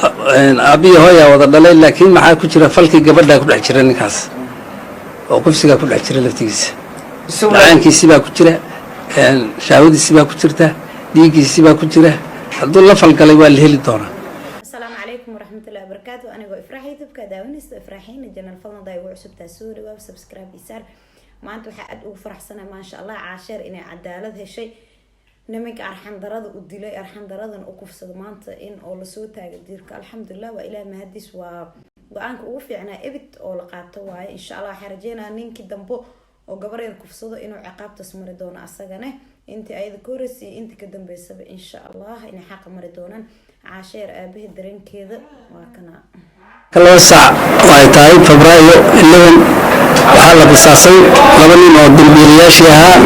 Aabbiyo hooyaa wada dhalay, laakiin maxaa ku jira? Falkii gabadhaa ku dhex jira ninkaas oo kufsigaa ku dhex jira laftigiisa. Dhacaankiisi baa ku jira, shahwadiisi baa ku jirta, dhiiggiisi baa ku jira. Hadduu la falgalay, waa la heli doonaa. Asalaamu calaykum waraxmatullahi wabarakaatu. Anigoo Ifraax, YouTube-ka daawanaysta Ifraaxiina channel. Fadlan daa igu cusubtaa, soo dhawaab, subscribe isaar. Maanta waxaa aada ugu faraxsanaa, maasha Allah, Caasheer inay cadaalad heshay. Nimanka arxandarada u dilay, arxandaradan u kufsado, maanta in oo lasoo taaga diirka, alxamdulilah, waa Ilaah mahadis. Waa go-aanka ugu fiicnaa ebid oo la qaato waaye. Insha Allah waxaa rajeynaya ninkii dambo oo gabar yar kufsado inuu ciqaabtaas mari doono asagane, intii ayada ka horreysay iyo intii ka dambeysaba, insha Allah inay xaqa mari doonaan. Caasheer aabahe dareenkeeda waa kana. 2 saac oo ay tahay Febraayo 11, waxaa la qisaasay laba nin oo dambiilayaashii ahaa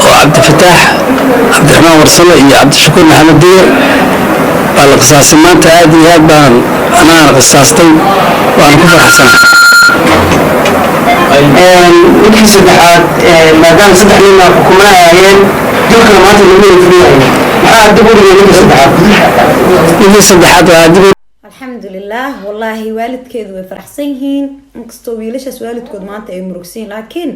oo Cabdifataax Cabdiraxmaan Warsame iyo Cabdishakuur Maxamed Diir baa la qisaasay maanta. Aad iyo aad baan anaana qisaastay, waana ku faraxsanahay. Ninkii saddexaad, maadaama saddex nin oo xukumana ahaayeen, dilkana maanta lagu wada fulinayo, maxaa dib u dhigay ninka saddexaad? Ninkii saddexaad waa dib Alxamdulilah, wallaahi waalidkeedu way faraxsan yihiin, inkastoo wiilashaas waalidkood maanta ay murugsan yihiin, laakiin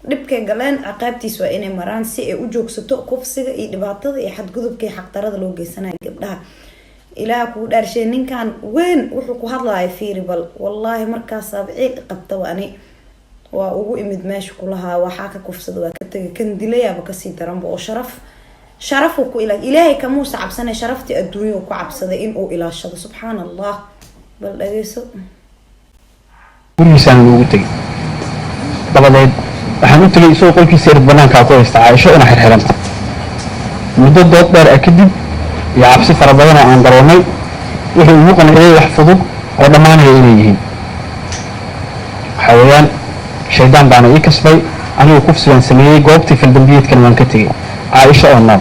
dhibkay galeen ciqaabtiis waa inay maraan si ay u joogsato kufsiga iyo dhibaatada iyo xadgudubka iyo xaqdarada loo geysanayo gabdhaha. Ilaah kugu dhaarshay, ninkan weyn wuxuu ku hadlaya fiiri bal. Wallaahi markaasaaba ciil qabtaba. Ani waa ugu imid meesha kulahaa, waxaa ka kufsada waa ka tegay, kan dilayaaba kasii daranba oo sharaf sharafuu ku ila Ilaahay kamuusa cabsanay, sharaftii adduunya ku cabsaday in uu ilaashado. Subxaan Allah, bal dhageyso. Gurigiisaan loogu tegey. Dabadeed waxaan u tegey isagoo qolkiisa erid banaankaa ku haysta Caaisho una xirxiranta. Muddo dood dheer ah kadib iyo cabsi fara badan oo aan dareemay, wuxuu igu qanciyey wax fudud oo dhammaanaya inay yihiin. Waxaa weeyaan, shaydaan baana ii kasbay, anigu kufsi baan sameeyey, goobtii faldambiyeedkana waan ka tegey Caaisho oo nool.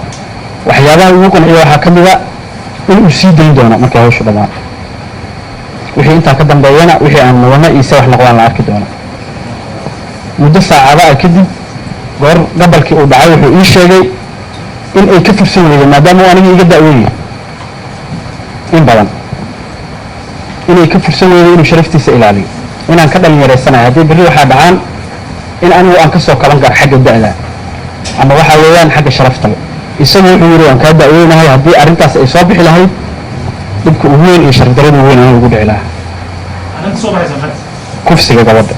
Waxyaabaha igu qanciya waxaa ka mid a in uu sii dayn doono markay hawshu dhammaato. Wixii intaa ka dambeeyana, wixii aan mudano iyo se wax noqdaan la arki doono. Muddo saacada ah kadib, goor gabalkii uu dhacay, wuxuu ii sheegay in ay ka fursan weyday, maadaama uu aniga iga da'weynyahay in badan, inay ka fursan weyday inuu sharaftiisa ilaaliyo, inaan ka dhalin yaraysanayo, haddii berri waxaa dhacaan in anigu aan kasoo kaban karo xagga da'da ama waxaa weeyaan xagga sharaftaba. Isagu wuxuu yidhi, "Waan kaa da'weynahay, haddii arrintaas ay soo bixi lahayd, dhibka ugu weyn iyo sharaf darada ugu weyn aniga ugu dhici lahaa kufsiga gabadha."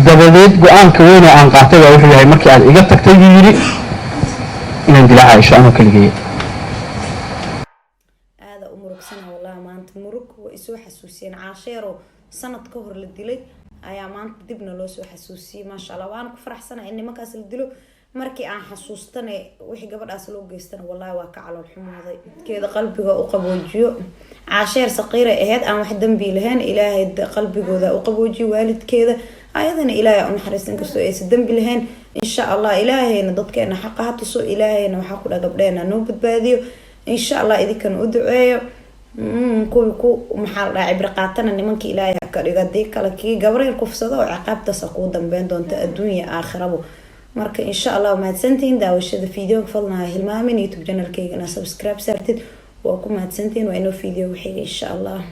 Dabadeed go-aanka weyn oo aan qaatay baa wuxuu yahay, markii aad iga tagtay, buu yidhi, inaan dila Caaisho anoo keligeeya. Aada u murugsana wallahi maanta. Murug way isoo xasuusiyeen. Caasheeroo sanad ka hor la dilay ayaa maanta dibna loo soo xasuusiyey. Maasha Allah, waana ku faraxsanahay in nimankaas la dilo. Markii aan xasuustane wixii gabadhaas loo geystana, wallahi waa ka calool xumooday. Keeda qalbiga u qaboojiyo. Caasheer saqiiray ahayd, aan wax dambi lahayn. Ilaahay qalbigooda u qaboojiyo waalidkeeda, ayadana Ilaahay u naxariista, inkastoo aysan dambi lahayn. Insha Allah Ilaahayna dadkeena xaqa ha tuso. Ilaahayna waxaa ku dha gabdheena noo badbaadiyo, insha Allah. Idinkana u duceeyo. Kuwii ku, maxaa la dhahaa, cibri qaatana nimanka Ilaahay ha ka dhigo. Hadii kale, kii gabaryar kufsado oo ciqaabtaas kuu dambeyn doonta adduunya aakhirabo. Marka insha Allah, mahadsantihiin daawashada videoga. Fadlan ha hilmaamin YouTube channelkayga inaa subscribe saartid. Waa ku mahadsantihiin. Waa inoo video xiga, insha Allah.